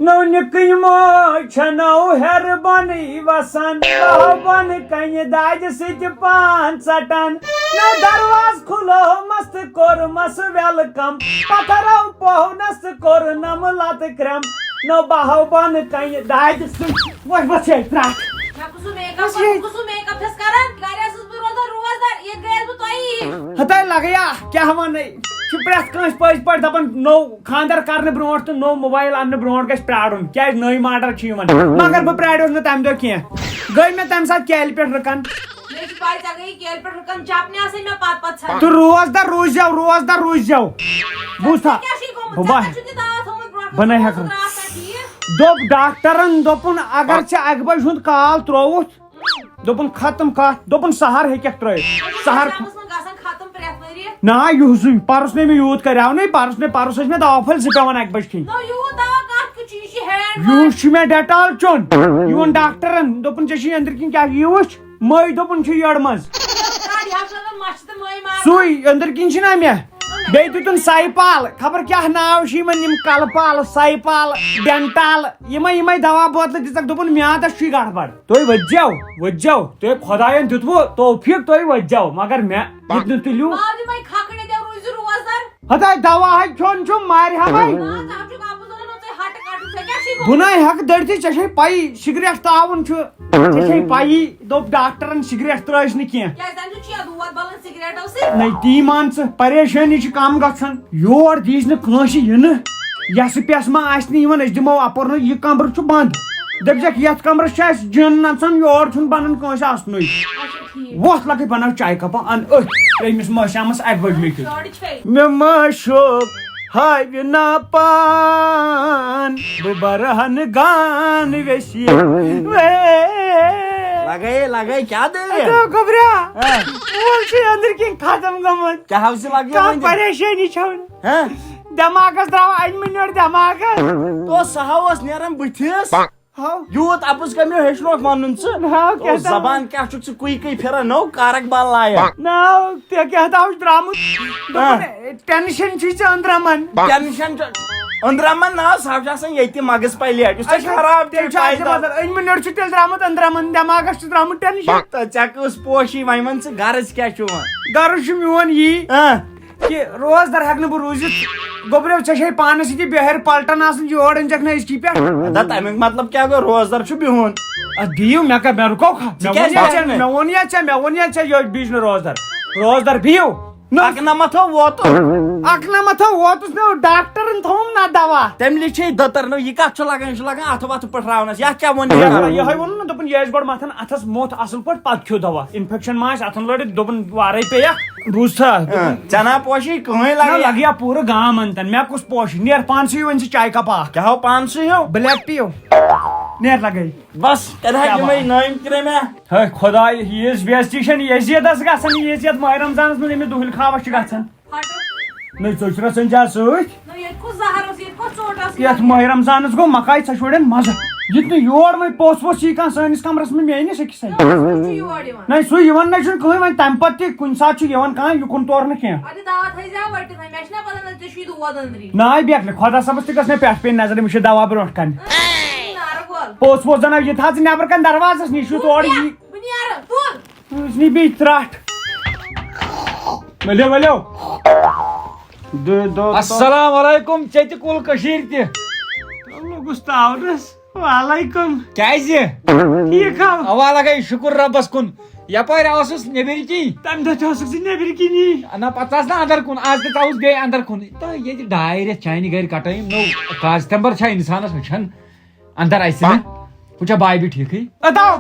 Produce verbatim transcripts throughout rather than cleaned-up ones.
نو نِکٕنۍ موج چھےٚ نو ہیرٕ بۄنٕے وسان، بہو بۄنہٕ کنہِ دادِ سۭتۍ پان ژٹان۔ نو دروازٕ کھُلو مست کوٚر مس welcome، پتھرو پوہنس کوٚر نم لتہٕ کرم۔ نو بہو بۄنہٕ کنہِ دادِ سۭتۍ وۄتھ وۄتھ ہے ترٛٹھ۔ مےٚ کُس میک اپ، مےٚ کُس میک اپ چھَس کران؟ گرِ ٲسٕس بہٕ روزان روزدار، ییٚتہِ گٔیَس بہٕ تۄہی۔ ہتاے لگیا، کیٛاہ ونے؟ چھِ پرٛٮ۪تھ کٲنٛسہِ پٔزۍ پٲٹھۍ دپان نوٚو خانٛدر کرنہٕ برونٛٹھ تہٕ نوٚو موبایل اننہٕ برونٛٹھ گژھِ پرٛارُن، کیٛازِ نٔے ماڈل چھِ یِوان۔ مگر بہٕ پرٛاریوس نہٕ تمہِ دۄہ کینٛہہ۔ گٔے مےٚ تمہِ ساتہٕ کیلہِ پٮ۪ٹھ رٕکن۔ مےٚ چھِ پاے ژےٚ گٔیی کیلہِ پٮ۪ٹھ رٕکن، چپنہِ آسے مےٚ پتہٕ پتہٕ ژھانٛڈان۔ تہٕ روزدر روٗززیو، روزدر روٗززیو۔ بوٗزتھا؟ ژےٚ کیٛاہ چھُے گوٚمُت؟ بہٕ ژےٚ ما- کتہِ چھُتھ یہِ دوا تھوٚمُت برونٛٹھ بہٕ نَے کُن؟ ہٮ۪کہٕ۔ اوسُکھ راتھ پٮ۪ٹھ ٹھیٖک۔ دوٚپ ڈاکٹرن، دوٚپُن اگر ژےٚ اکہِ بجہِ ہُنٛد کال ترووُتھ، دوٚپُن ختم کتھ، دوٚپُن سحر ہیٚککھ ترٲوِتھ۔ سحر۔ شامس منٛز گژھان ختم پرٛٮ۪تھ ؤریہِ۔ نہ، یُہُزٕے، پرُس نے مےٚ یوٗت کریاو نے، پرُس نے، پرُس ٲسۍ مےٚ دوا پھٔلۍ زٕ پٮ۪وان اکہِ بجہِ کھیٚنۍ۔ نہ، یوٗت دوا کتھ کیُتھ چھُ؟ یہِ چھُ hand wash۔ یُہُس چھُ مےٚ ڈیٹال چیوٚن۔ یہِ ووٚن ڈاکٹرن، دوٚپُن ژےٚ چھُے أنٛدرۍ کِنۍ کیٛاہ، یہِ وٕچھ، مٔہۍ دوٚپُن چھُ یٔڑ منٛز۔ کَڑ یَتھ زَن مَچھِ تہٕ مٔہۍ ماران۔ سُے أنٛدرۍ کِنۍ چھُنہ مےٚ۔ بیٚیہِ دیُتُن سایپال، خبر کیٛاہ ناو چھُ یِمن، یِم کلہٕ پال، سایپال، ڈینٹال، یِمے یِمے دوا بوتلہٕ دِژکھ، دوٚپُن میادس چھُے گڑبڑ۔ تُہۍ ؤتھۍزیو، ؤتھۍزیو، تۄہہِ خۄدایَن دیُتوُ توفیٖق، تُہۍ ؤتھۍزیو، مگر مےٚ دیُت نہٕ تُلِو۔ باو یِمے کھکھٕڑِ دٮ۪و روٗزِ روزدر۔ ہتاے دوا ہے کھیوٚن چھُ مارِ ہمے۔ مان ژٕ، اَتھ چھُ کاپُس وَنان، ژٕ ہَٹہٕ کَٹہٕ، ژےٚ کیٛاہ چھُے گوٚمُت؟ بہٕ نَے ہٮ۪کہٕ دٔرتھٕے، ژےٚ چھے پَیی سگریٹ تاوُن چھُ، ژےٚ چھے پَیی، دوٚپ ڈاکٹرن سگریٹ ترٛٲوِس نہٕ کینٛہہ۔ کیٛازِ تَمہِ سۭتۍ چھُ یا دود بَلان سگریٹو سۭتۍ؟ نَے تی مان ژٕ، پریشٲنی چھِ کم گژھان۔ یور دیٖز نہٕ کٲنٛسہِ یِنہٕ، یَسہٕ پٮ۪س ما آسہِ نہٕ یِوان، أسۍ دِمو اَپور نہٕ، یہِ کمرٕ چھُ بنٛد۔ دٔپزٮ۪کھ یَتھ کمرس چھِ اَسہِ جِن نژان، یور چھُنہٕ بنان کٲنٛسہِ اَژنُے۔ اچھا، ٹھیٖک۔ وۄتھ لۄکٕٹۍ بناو چایہِ کپا، اَن أتھۍ ترٛیٚیِمِس مٲسیامس اَکہِ بجہِ مےٚ کیُتھ۔ ساڑِ چھے۔ مےٚ ما شوق ہاوِ نا پان، بہٕ برہن گان ویسی۔ لگے، لگے، کیٛاہ دٔلیٖل؟ اَدٕ گوٚبریا، ہاں۔ وول چھُ أنٛدرۍ کِنۍ ختم گوٚمُت۔ کیٛاہ حظ چھِ لگے کانٛہہ وۄنۍ؟ پریشٲنی چھَو نہٕ۔ ہاں؟ دٮ۪ماغس درٛاو اَنہِ مٕنیُر دٮ۪ماغس۔ تو سُہ ہا اوس نیران بٕتھِس۔ ہاو۔ یوٗت اَپُز کَمیو ہیٚچھنوکھ وَنُن ژٕ۔ ہاو، او، کیٛاہ تام۔ زبان کیٛاہ چھُکھ ژٕ کُے کُے پھِران؟ نٔو کارَک بال لایَکھ۔ ناو تہِ کیٛاہ تام چھُ درٛامُت۔ ہاں۔ دوٚپُن، ٹٮ۪نشَن چھُے ژےٚ أنٛدرَمَن۔ ٹٮ۪نشَن چھُ أنٛدرَمَن، نہ حظ، سُہ حظ چھُ آسان ییٚتہِ مَگَس پَلیٹ، یُس ژےٚ اچھا، خراب تیٚلہِ چھُ چھُ اَتہِ اَتہِ مطلب، أنٛدۍ مٕنیُر چھُ تیٚلہِ درٛامُت أنٛدرَمَن، دٮ۪ماغَس چھُ درٛامُت ٹٮ۪نشَن۔ تہٕ ژےٚ کُس پوشی، وۄنۍ وَن ژٕ غرض کیٛاہ چھُ وۄنۍ؟ غرض چھُ میون یی۔ ہاں۔ کہِ روزدر ہٮ۪کہٕ نہٕ بہٕ روٗزِتھ۔ گوٚبریو، ژےٚ چھے پانس یہِ تہِ بِہٲرۍ پلٹن آسان، یہِ یور أنۍزٮ۪کھ نہٕ أزکی پٮ۪ٹھ۔ دَپ، تَمیُک مطلب کیٛاہ گوٚو؟ روزدر چھُ بِہُن۔ اَدٕ دِیِو مےٚ کَتھ، مےٚ رُکو کھا-، ژٕ مےٚ کیٛازِ ووٚن یا نہٕ ژےٚ، ژٕ؟ مےٚ ووٚن یا ژےٚ، مےٚ ووٚن یا ژےٚ، یہِ بِج نہٕ روزدر۔ روزدر بِہِو۔ نہ۔ اَکنَمَتھ ہو ووتُس۔ اَکنَمَتھ ہو ووتُس، مےٚ اوس ڈاکٹرن تھوٚوُم نہ دوا۔ تَمہِ لِچھے دٔتٕر نہٕ، یہِ کَتھ چھُ لَگان؟ یہِ چھُ لَگان اَتھٕ وَتھٕ پٔٹھراونَس۔ یَتھ کیٛاہ ووٚن یہِ؟ یِہوٚے ووٚنُن نہ، دوٚپُن، یہِ ٲسۍ گۄڈٕ مَتھان اَتھَس موٚتھ اَصٕل پٲٹھۍ، پَتہٕ کھیوٚو دوا۔ اِنفٮ۪کشَن ما آسہِ اَتھَن لٔڑِتھ، دوٚپُن، وارَے پیٚیَکھ۔ بوٗزتھا؟ ہاں، ژےٚ نا پوشی کٕہٕنۍ نہ لگہِ۔ لگہِ یا پوٗرٕ گام انتن، مےٚ کُس پوشہِ؟ نیر پانسٕے ہیوٗ، أنۍ زِ چایہِ کپ اکھ۔ کیٛاہ ہو پانسٕے ہیوٗ؟ بلیک ٹی ہیوٗ۔ نیر لگے۔ بس، تیٚلہِ ہا کیٛاہ یِمے بات؟ نٲوِم ترٛےٚ مےٚ۔ ہے خۄداے، ییٖژ بے عزتی چھَنہٕ یزیدس گژھان، ییٖژ یتھ ماہِ رمضانس منٛز أمِس دُہٕلۍ خابس چھِ گژھان۔ پھٹو۔ نٔے ژۄچہِ رژھ أنۍ زِ اَتھ سۭتۍ۔ نہ، ییٚتہِ کُس زہر اوس، ییٚتہِ کۄس ژوٚٹ ٲس یتھ یِوان؟ ماہِ رمضانس گوٚو مکاے ژےٚ شُرٮ۪ن مزٕ۔ یہِ تہِ نہٕ یور وۄنۍ پوٚژھ ووٚژھ یی کانٛہہ سٲنِس کمرس منٛز میٲنِس أکِس سۭتۍ۔ کُس چھُ یور یِوان؟ نہ، سُہ یِوان نہ چھُنہٕ کٕہٕنۍ، وۄنۍ تمہِ پتہٕ تہِ کُنہِ ساتہٕ چھُ یِوان کانٛہہ یُکُن تورٕ نہٕ کینٛہہ۔ اَدٕ دعوت تھٲیزِ ہا وَٹِتھ، مےٚ چھِنہ پتہ نہ ژےٚ چھُے دود أنٛدری۔ نہ، بیکلہِ خۄدا صٲبس تہِ گٔژھ مےٚ پٮ۪ٹھ پیٚنۍ نظر، أمِس چھِ دوا برونٛٹھ کنہِ۔ نارٕ وول۔ پوٚژھ ووٚژھ زن یہِ تھاو ژٕ نٮ۪بر کنہِ دروازس نِش، یُتھ بہٕ اورٕ نیرٕ، یی۔ بہٕ نیرٕ، تُل۔ وٕچھ نہٕ بیٚیہِ ترٛٹھ۔ ؤلِو، ؤلِو۔ دُ-، دُ-، السلام علیکم، ژےٚ تہِ کُل کٔشیٖرِ تہِ۔ لوٚگُس تاونس۔ وعلیکم۔ کیٛازِ؟ ٹھیٖک ہو۔ اوا لگے شُکُر رۄبس کُن۔ یپٲرۍ اوسُس نیٚبٕرۍ کِنۍ۔ تَمہِ دۄہ تہِ اوسُکھ ژٕ نیٚبٕرۍ کِنی۔ نہ، پتہٕ ژاس نہ اندر کُن، از تہِ ژاوُس بیٚیہِ اندر کُن۔ تہٕ ییٚتہِ ڈاے رٮ۪تھ چانہِ گرِ کٹٲیِم نوٚو۔ کاز تمبر چھا انسانس وٕچھان؟ اندر آسہِ نہٕ۔ وٕچھا بابی ٹھیٖکھٕے؟ اتاو۔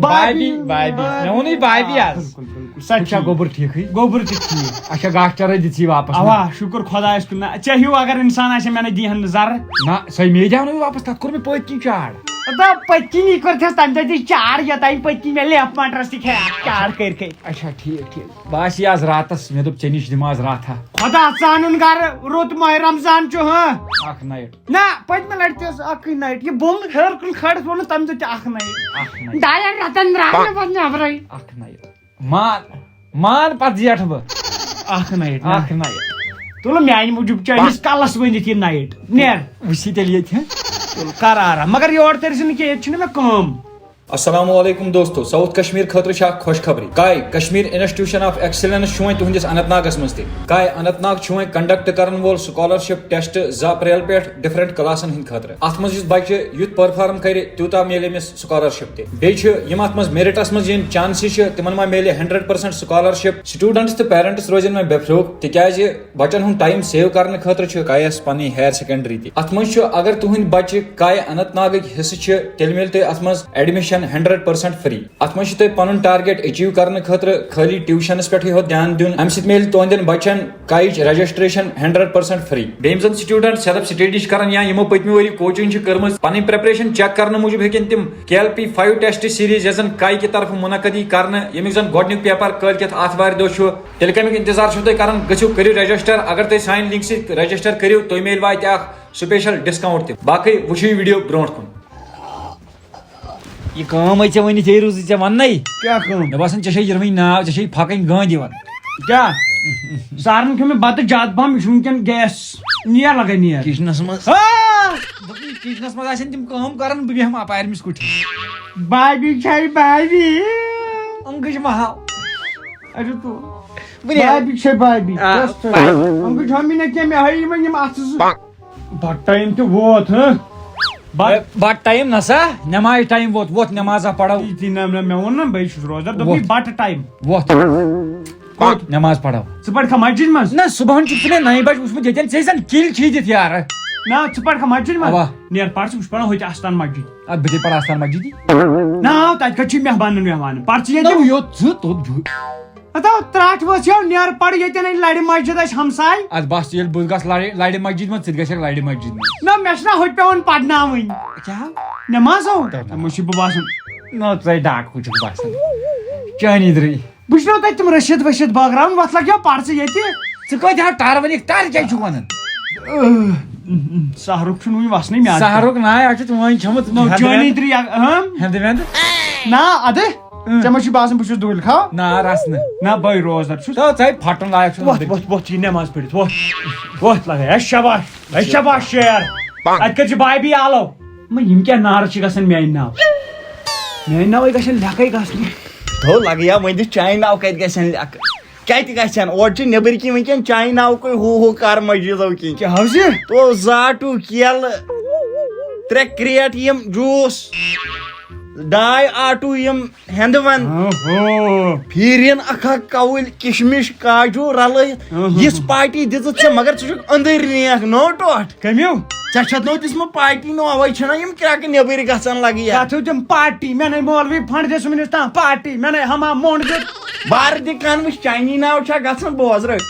بابی، بابی۔ مےٚ ووٚنُے بابی آز۔ بِلکُل، بِلکُل۔ سۄ وٕچھا ٹھیٖک۔ گوٚبُر ٹھیٖکھٕے؟ گوٚبُر تہِ ٹھیٖک۔ اچھا، گاسہٕ چرٲے دِژی واپس۔ اوا، شُکُر خۄدایس کُن۔ نہ، ژےٚ ہیوٗ اگر انسان آسہِ، مےٚ نَے دیٖہن نہٕ ذرٕ۔ نہ، سۄے مے دیٛاو نہٕ واپس، تتھ کوٚر مےٚ پٔتۍ کِنۍ چاڑ۔ اتاو پٔتۍ کِنی کٔرتھس تمہِ دۄہ تہِ چاڑ، یوٚتام پٔتۍ کِنۍ مےٚ لیف مٹرس تہِ کھیٚیہِ اکھ چاڑ کٔرۍ کٔرۍ۔ اچھا، ٹھیٖک، ٹھیٖک۔ بہٕ آسہٕ یہِ آز راتس، مےٚ دوٚپ ژےٚ نِش دِمہٕ آز راتھا۔ خۄدا ژانُن گرٕ، روٚت ماہِ رمضان چھُ، ہاں۔ اکھ نایٹ۔ نہ، پٔتمہِ لٹہِ تہِ ٲس اکٕے نایٹ۔ یہِ بوٚمب ہیوٚر کُن کھٲلِتھ ووٚنُن تَمہِ دۄہ تہِ اکھ نایٹ۔ اکھ نایٹ۔ ڈاین رٮ۪تن درٛاو نہٕ پتہٕ نٮ۪برَے۔ اکھ نایٹ۔ مان، مان پتہٕ زیٹھٕ بہٕ۔ اکھ نایٹ، نہ۔ اکھ نایٹ۔ تُلہٕ میانہِ موٗجوٗب چٲنِس کلس ؤنِتھ یہِ نایٹ۔ نیر۔ وٕچھی تیٚلہِ ییٚتہِ، ہہ؟ کر آرام، مگر یور تٔرۍ زِ نہٕ کینٛہہ، ییٚتہِ چھِنہٕ مےٚ کٲم۔ السلام علیکم دوستو، ساؤتھ کشمیر خٲطرٕ چھِ اکھ خوشخبری۔ کاے کشمیر انسٹیٹیوشن آف ایکسیلنس چھُ وۄنۍ تُہنٛدِس اننت ناگس منٛز تہِ۔ کاے اننت ناگ چھُ وۄنۍ کنڈکٹ کرن وول سکالرشپ ٹیسٹ زٕ اپریل پٮ۪ٹھ ڈفرنٹ کلاسن ہٕنٛدِ خٲطرٕ۔ اتھ منٛز یُس بچہِ یُتھ پرفارم کرِ، تیوٗتاہ میلہِ أمِس سکالرشپ تہِ۔ بیٚیہِ چھِ یِم اتھ منٛز میرٹس منٛز یِن چانسز چھِ، تِمن ما میلہِ ہنڈریڈ پرسنٹ سکالرشپ؟ سٹوڈنٹس تہٕ پیرنٹس روزن وۄنۍ بے فروغ، تِکیازِ بچن ہُنٛد ٹایم سیو کرنہٕ خٲطرٕ چھُ کایس پنٕنۍ ہائر سیکنڈری تہِ۔ اتھ منٛز چھُ، اگر تُہنٛدۍ بچہِ کاے اننت ناگٕکۍ حصہٕ چھِ، تیٚلہِ میلہِ تۄہہِ اتھ منٛز ایڈمیشن ہنڈریڈ پرسنٹ فری۔ اتھ منٛز چھُ تۄہہِ پنُن ٹارگیٹ اچیو کرنہٕ خٲطرٕ خٲلی ٹیوشنس پٮ۪ٹھٕے ہوت دھیان دیُن۔ امہِ سۭتۍ میلہِ تُہنٛدٮ۪ن بچن کایِچ رجسٹریشن ہنڈریڈ پرسنٹ فری۔ بیٚیہِ یِم زن سٹوڈنٹ سیٹ اپ سٹڈی چھِ کران یا یِمو پٔتمہِ ؤری کوچنگ چھِ کٔرمٕژ، پنٕنۍ پریپریشن چیک کرنہٕ موٗجوٗب ہیٚکن تِم K L P five test series, یۄس زن کاے کہِ طرفہٕ منعقد یی کرنہٕ، ییٚمیُک زن گۄڈٕنیُک پیپر کٲلۍ کٮ۪تھ آتھوارِ دۄہ چھُ۔ تیٚلہِ کَمیُک انتظار چھُو تۄہہِ کران؟ گٔژھِو، کٔرِو رجسٹر۔ اگر تُہۍ سانہِ لنک سۭتۍ رجسٹر کٔرِو، تُہۍ میلہِ واتہِ اکھ سپیشل ڈسکاؤنٹ تہِ۔ باقٕے وٕچھِو یہِ ویڈیو برونٛٹھ کُن۔ یہِ کٲم ہے ژےٚ ؤنِتھ یے روٗزٕے ژےٚ وَننَے۔ کیٛاہ کٲم؟ مےٚ باسان، ژےٚ چھے یِروٕنۍ ناو، ژےٚ چھے پھَکٕنۍ گٲنٛدِ یِوان۔ کیٛاہ؟ سارن کھیوٚو مےٚ بَتہٕ زیادٕ پَہَم، یہِ چھُ وٕنکٮ۪ن گیس۔ نیر لَگے نیر۔ کِچنَس منٛز۔ آ! دوٚپُن، کِچنَس منٛز آسن تِم کٲم کَران، بہٕ بیٚہمہٕ اَپارِ أمِس کُٹھِس۔ بابی چھے بابی۔ أنٛگٕج مہٕ ہاو۔ اَچھا تو۔ بہٕ نیرٕ۔ بابی چھے بابی۔ آ، بس تو۔ بابی۔ أنٛگٕج ہاو مےٚ نہ کینٛہہ، مےٚ ہٲیِو وۄنۍ یِم اَتھٕ زٕ۔ بَتہٕ ٹایم تہِ ووت، ہہ؟ بَتہٕ بَتہٕ ٹایم نہ سا، نٮ۪ماز ٹایم ووت، ووت نٮ۪مازا پَرو۔ تی، تی، نہ، نہ، مےٚ ووٚن نہ، بیٚیہِ چھُس روزدار، دوٚپمَے ووت۔ بَتہٕ ٹایم۔ ووت۔ ووت نٮ۪ماز پَرو۔ ژٕ پَرکھا مسجد منٛز؟ نہ، صُبحن چھُکھ ژٕ مےٚ نَیہِ بَجہِ وُچھمُت، ییٚتٮ۪ن ژےٚ زَن کِلۍ چھِی دِتھ یارٕ۔ نہ، ژٕ پَرکھا مسجد منٛز؟ اَوا۔ نیر پَر ژٕ، وٕچھ پَران ہوٚتہِ آستان مسجد۔ اَدٕ بہٕ تہِ پَرٕ آستان مسجدی۔ نہ، تَتہِ کَتہِ چھُے مہمانَن وہمانَن؟ پَر ژٕ ییٚتہِ۔ نہ، یوٚت ژٕ توٚت بہٕ۔ ہتو ترٛٹھ ؤژھ یو، نیر پَر ییٚتٮ۪ن لَرِ مسجد اَسہِ ہمساے۔ اَدٕ بَس، ییٚلہِ بہٕ گژھٕ لَرِ، لَرِ مسجد منٛز، ژٕ تہِ گژھکھ لَرِ مسجد منٛز۔ نہ، مےٚ چھُنہ ہوٚتہِ پٮ۪وان پَرناوٕنۍ۔ کیٛاہ؟ نٮ۪ماز ہو؟ تَمہِ تِمو چھُ بہٕ باسان۔ نہ، ژَے ڈاکہٕ ہیوٗ چھُکھ باسان۔ چٲنی درٕے۔ بہٕ چھُسو تۄہہِ تِم رٔچھِتھ ؤچھِتھ بٲگراوان، وۄتھ لَگ یو پَر ژٕ ییٚتہِ۔ ژٕ کۭتۍ ہا ٹَر ؤنِکھ، ٹَر کیٛازِ چھُکھ وَنان؟ سحرُک چھُنہٕ وُنہِ وَسنٕے میٛادٕ پٮ۪ٹھ۔ سحرُک ناے، اَتھ چھُ وۄنۍ کھیوٚمُت نہ، ہٮ۪نٛدٕ چٲنی وٮ۪نٛدٕ۔ درٕے، اَ-، اَہَم۔ ہٮ۪نٛدٕ وٮ۪نٛدٕ۔ نہ، اَدٕ۔ اۭں۔ ژےٚ ما چھُے باسان بہٕ چھُس دُہلہِ کھاو؟ نہ، رَس نہٕ۔ نہ، بہٕ روزدار چھُس۔ تو ژَے پھَٹُن لایق چھُس وۄتھ، نہٕ۔ وۄتھ، وۄتھ، یہِ نٮ۪ماز پٔرِتھ، وۄتھ۔ وۄتھ لَگے، ہے شاباش، ہے شاباش شیر۔ اَتہِ کَتہِ چھِ بابی آلو؟ مہ، یِم کیٛاہ نعرٕ چھِ گژھان میٛانہِ ناو؟ میٛانہِ ناوٕے گژھن لیکھَے گژھنہِ۔ تو لَگہٕ یا وۄنۍ دِ چانہِ ناو کَتہِ گژھن لیکھٕ؟ کَتہِ گژھن؟ اورٕ چھِ نیٚبٕرۍ کِنۍ وٕنکٮ۪ن چانہِ ناوُکُے ہو ہو کار مسجدو کِنۍ۔ کیٛاہ حظ یہِ؟ تو زٕ آٹوٗ کیلہٕ، ترٛےٚ کرٛیٹ یِم جوٗس، ڈاے آٹوٗ یِم ہٮ۪نٛدٕ وَن، اوہو۔ پھیٖرِن اَکھ اَکھ کَوٕلۍ، کِشمِش، کاجوٗ رَلٲیِتھ۔ اوہو۔ یِژھ پارٹی دِژٕتھ ژےٚ، مگر ژٕ چھُکھ أنٛدٕرۍ نیک، نو ٹوٹھ۔ کٔمِو؟ ژےٚ چھَتھ نو دِژمٕژ پارٹی، نو اَوَے چھِنہ یِم کرٛٮ۪کہٕ نیٚبٕرۍ گژھان لَگہٕ یا۔ کَتھ ہیوٚتُم پارٹی؟ مےٚ نَے مولوی فنڈ دِژ وٕنیُس تام پارٹی، مےٚ نَے ہما مونڈ دیُت۔ بار دِ کَن وٕچھ، چانی ناو چھا گژھان، بوز رٔٹۍ۔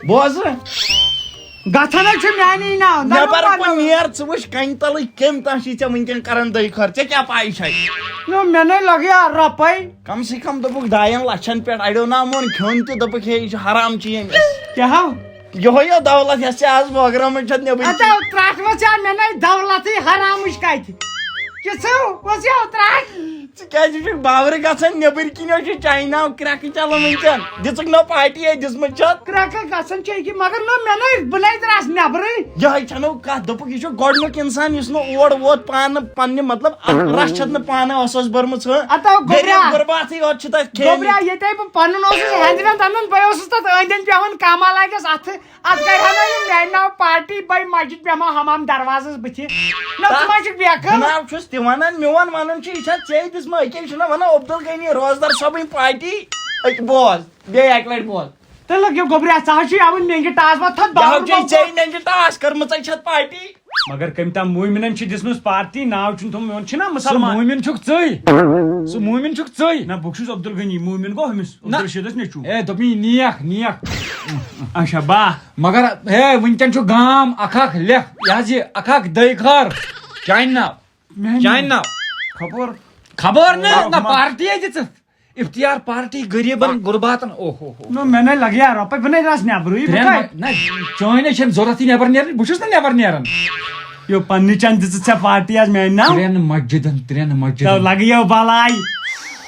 بوز۔ گژھان حظ چھُ میٛانی ناو، نہ، نٮ۪بر نہ، کُن نہ۔ نیر، ژٕ وٕچھ کَنہِ تَلٕے کٔمۍ تام چھِ ژےٚ وٕنکٮ۪ن کران دٔے خٲر، ژےٚ کیٛاہ پَے چھَے؟ نہ، مےٚ نَے لَگہِ ہا رۄپَے۔ کم سے کم دوٚپُکھ ڈاین لَچھَن پٮ۪ٹھ، اَڑیو نہ مون کھیوٚن تہِ، دوٚپُکھ ہے یہِ چھُ حرام چیٖز أمِس۔ کیٛاہ ہو؟ یِہوٚے یو دولت یۄس ژےٚ آز بٲگرٲومٕژ چھَتھ نیٚبٕرۍ۔ اَدٕ کِنۍ۔ ترٛٹھ وَژھ یا مےٚ نَے دولتٕے حرامٕچ کَتہِ؟ کِژھو وَژھ یو ترٛٹھ؟ ژٕ کیٛازِ چھُکھ باورٕ گژھان؟ نیٚبٕرۍ کِنۍ حظ چھُ چایناہُک کرٛٮ۪کہٕ چلان وٕنکٮ۪ن۔ دِژٕکھ نہ پارٹی ہے دِژمٕژ چھَتھ۔ کرٛٮ۪کہٕ گژھان چھِ أکہِ، مگر نہ مےٚ نَے، بہٕ نَے درٛاس نٮ۪برٕے۔ یِہوٚے چھَنو کَتھ، دوٚپُکھ یہِ چھُ گۄڈٕنیُک اِنسان یُس نہٕ اور ووت پانہٕ پنٛنہِ، مطلب، اَتھ رَس چھَتھ نہٕ پانہٕ ٲسَس بٔرمٕژ ہٲ۔ اَتھ آو غریٖب گوٚبرا۔ غُرباتٕے یوت چھِ تَتھ کھیٚنہِ۔ گوٚبرا، ییٚتے بہٕ پَنُن اوسُس ہٮ۪نٛد وٮ۪نٛد اَنان، بہٕ اوسُس تَتھ أنٛدۍ أنٛدۍ بیٚہوان، کَما لَگٮ۪س اَتھٕ۔ اَتھ کَرِ ہا نہ یِم میٛانہِ ناوٕ پارٹی، بَے مسجد بیٚہمہٕ ہمام دروازَس بٕتھِ۔ نہ، ژٕ تَتھ ما چھُکھ بیکھٕ؟ جناب چھُس تہِ وَنان، میون وَنُن چھُ، یہِ چھا ژےٚ دِژمہٕ؟ أکے چھُنہ وَنان عبدالغنی روزدار صٲبٕنۍ پارٹی۔ أکہِ بوز، بیٚیہِ اَکہِ لَٹہِ بوز۔ تہٕ لٔگِو گوٚبرا، ژٕ حظ چھُے اَوٕ نٮ۪نٛگہِ ٹاس ما تھَتھ یہِ حظ باوُن چھے گوٚبرا۔ ژےٚ نٮ۪نٛگہِ ٹاس کٔرمٕژ، ژےٚ چھَتھ پارٹی۔ مگر کٔمۍ تام مومنن چھِ دِژمٕژ پارٹی، ناو چھُنہٕ تھوٚمُت، میون چھُنہ سُہ مُسلمان۔ مومن چھُکھ ژٕے۔ سُہ مومن چھُکھ ژٕے۔ نہ، بہٕ چھُس عبدالغنی، مومن گوٚو ہُمِس نہ۔ عبدالرشیدس نیٚچوٗ۔ اے، دوٚپمَے یہِ نیک، نیک۔ اچھا، با۔ مگر، ہے، وٕنکٮ۪ن چھُ گام اکھ اکھ لیکھ، یہِ حظ یہِ اکھ اکھ دٔے خار۔ چانہِ ناو۔ میٛانہِ چانہِ ناو۔ خبر۔ خبر نہ، نہ، نہ۔ پارٹی ہے دِژٕکھ۔ افتیار پارٹی غریٖبن غرباتن، او ہو ہو۔ نہ، مےٚ نَے لَگہِ ہا رۄپَے، بہٕ نَے درٛاس نٮ۪برٕے، بہٕ ترٛٮ۪ن کَتہِ؟ مَ-، نہ، چٲنۍ نَے چھَنہٕ ضوٚرَتھٕے نٮ۪بر نیرٕنۍ، بہٕ چھُس نہٕ نٮ۪بر نیران۔ یو، پننہِ چَندٕ دِژٕتھ ژےٚ پارٹی آز میٛانہِ ناو؟ ترٛٮ۪ن مسجدن، ترٛٮ۪ن مسجدن۔ تو لَگہِ یو بَلاے،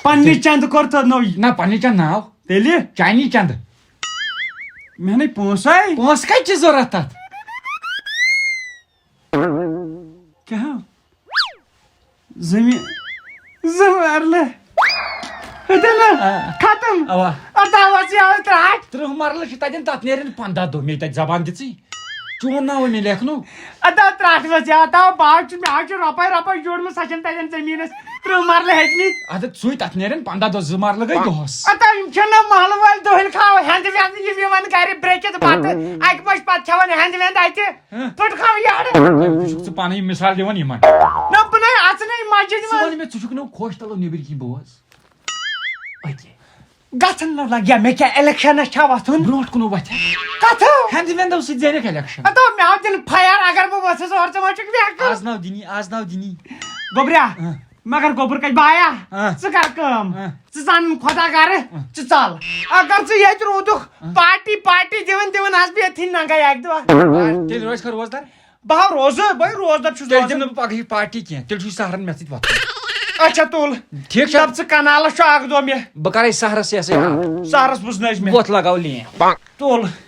پننہِ چَندٕ کوٚر تہٕ نوٚو۔ نہ، پننہِ چَندٕ ناو۔ تیٚلہِ؟ چانی چَندٕ۔ مےٚ نَے پونٛسَے۔ پونٛسہٕ کَتہِ چھِ ضوٚرَتھ تَتھ؟ کیٛاہ؟ زٕ می-، زٕ مرلہٕ۔ ہیٚتِن نہ؟ آ۔ ختم۔ اوا۔ اَدٕ آو اَتھ یہِ آو ترٛٹھ۔ تٕرٛہ مرلہٕ چھِ تَتٮ۪ن، تَتھ نیرن پنٛداہ دۄہ، مےٚ تَتہِ زبان دِژٕے۔ چون ناو مےٚ لیکھنو۔ اَدٕ آو ترٛٹھ ؤژھ، یہِ آو تاو باغ چھُ، مےٚ حظ چھُ رۄپَے رۄپَے جوڑمُت، سۄ چھَنہٕ تَتٮ۪ن زٔمیٖنَس تٕرٛہ مرلہٕ ہیٚتمٕتۍ۔ اَدٕ ژٕے تَتھ نیرن پنٛداہ دۄہ، زٕ مرلہٕ گٔے دۄہَس۔ اَدٕ یِم چھِنہٕ محلہٕ وٲلۍ دۄہلہِ کھاوان ہٮ۪نٛدٕ وٮ۪نٛدٕ، یِم یِوان گَرِ برٛیکِتھ بَتہٕ، اَکہِ بَجہِ پَتہٕ کھٮ۪وان ہٮ۪نٛدٕ وٮ۪نٛدٕ اَتہِ۔ ہہ؟ پھٕٹراو یارٕ۔ ژٕ چھُکھ ژٕ پَنٕنۍ مِثال دِوان یِمَن۔ نہ، بہٕ نَے اَژٕ نَے مسجد ژٕ منٛز۔ وَن مےٚ، ژٕ چھُکھ نہٕ خۄش، تَلو نیٚبٕرۍ کِنۍ بوز۔ أکے۔ گژھن نہ لگیا، مےٚ کیٛاہ الیکشنس چھا وۄتھُن؟ برونٛٹھ کُن وۄتھِ۔ کتھٕ؟ ہٮ۪نٛدٕ وٮ۪نٛدو سۭتۍ زینکھ الیکشن۔ ہتو، مےٚ آو دِل فایَر، اگر بہٕ ؤژھٕس اورٕ، ژٕ ما چھُکھ بیکل؟ آز ناو دِنی، آز ناو دِنی۔ گوٚبریا، ہہ۔ مگر گوٚبُر کتہِ بایا؟ ہہ۔ ژٕ کر کٲم۔ ہہ۔ ژٕ ژان خۄدا گرٕ، ہہ۔ ژٕ ژل۔ اگر ژٕ ییٚتہِ روٗدُکھ، ہہ۔ پارٹی، پارٹی دِوان دِوان آسہٕ بہٕ ییٚتھی ننگے اکہِ دۄہ۔ تیٚلہِ روزِ کھا روزدار؟ بہٕ ہا روزٕ، بہٕ روزدار چھُس تیٚلہِ روزان۔ دِمہٕ نہٕ بہٕ پگہٕے پارٹی کینٛہہ، تیٚلہِ چھُے سہرن مےٚ سۭتۍ وۄتھُن۔ اچھا، تُل۔ ٹھیٖک چھا؟ دَپ ژٕ، کنالس چھُ اکھ دۄہ مےٚ۔ بہٕ کرے سہرس یہِ ہسا یہِ۔ سہرس بوٗزنٲوِس مےٚ۔ وۄتھ لگاو لین۔ تُل۔